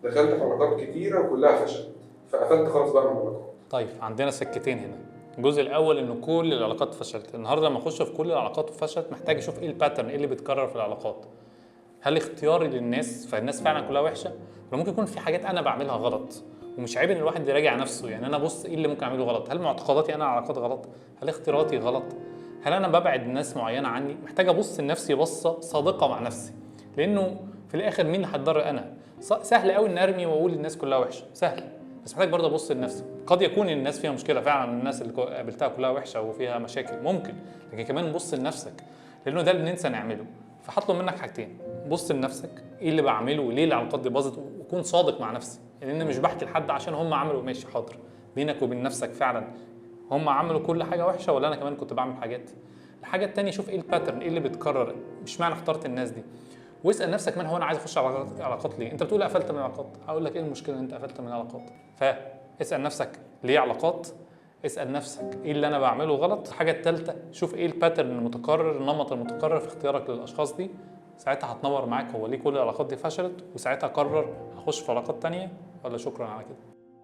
دخلت في علاقات كتيرة وكلها فشلت، فقفلت خالص بقى من العلاقات. طيب عندنا سكتين هنا. الجزء الاول انه كل العلاقات فشلت. النهارده لما اخش في كل العلاقات وفشلت، محتاج اشوف ايه ال pattern، ايه اللي بيتكرر في العلاقات. هل اختياري للناس فالناس فعلا كلها وحشه، ولا ممكن يكون في حاجات انا بعملها غلط؟ ومش عيب ان الواحد يراجع نفسه، يعني انا ابص ايه اللي ممكن اعمله غلط. هل معتقداتي انا على العلاقات غلط؟ هل اختياراتي غلط؟ هل انا ببعد ناس معينة عني؟ محتاج ابص لنفسي بصة صادقة مع نفسي، لانه في الاخر مين اللي هيتضرر؟ انا. سهل قوي ان ارمي واقول الناس كلها وحشه، سهل، بس محتاج برضه ابص لنفسي. قد يكون الناس فيها مشكلة فعلا، الناس اللي قابلتها كلها وحشة وفيها مشاكل ممكن، لكن كمان بص لنفسك، لانه ده اللي بننسى نعمله. فهطلب منك حاجتين: بص لنفسك، ايه اللي بعمله وليه العلاقات دي باظت، وكون صادق مع نفسي، لان مش بحكي لحد عشان هم عملوا، ماشي حاضر، بينك وبين نفسك فعلا هم عملوا كل حاجة وحشة ولا انا كمان كنت بعمل حاجات؟ الحاجة التانية، شوف ايه ال pattern، ايه اللي بيتكرر، مش معنى اخترت الناس دي. واسال نفسك من هو انا عايز اخش علاقات ليه؟ انت بتقول قفلت من العلاقات، هقول لك ايه المشكلة ان انت قفلت من العلاقات؟ فاسال نفسك ليه علاقات، اسال نفسك ايه اللي انا بعمله غلط. الحاجة الثالثة، شوف ايه ال pattern المتكرر، النمط المتكرر في اختيارك للاشخاص دي. ساعتها هتنور معاك هو ليه كل العلاقات دي فشلت، وساعتها قرر هخش في علاقات تانية ولا شكرا على كده.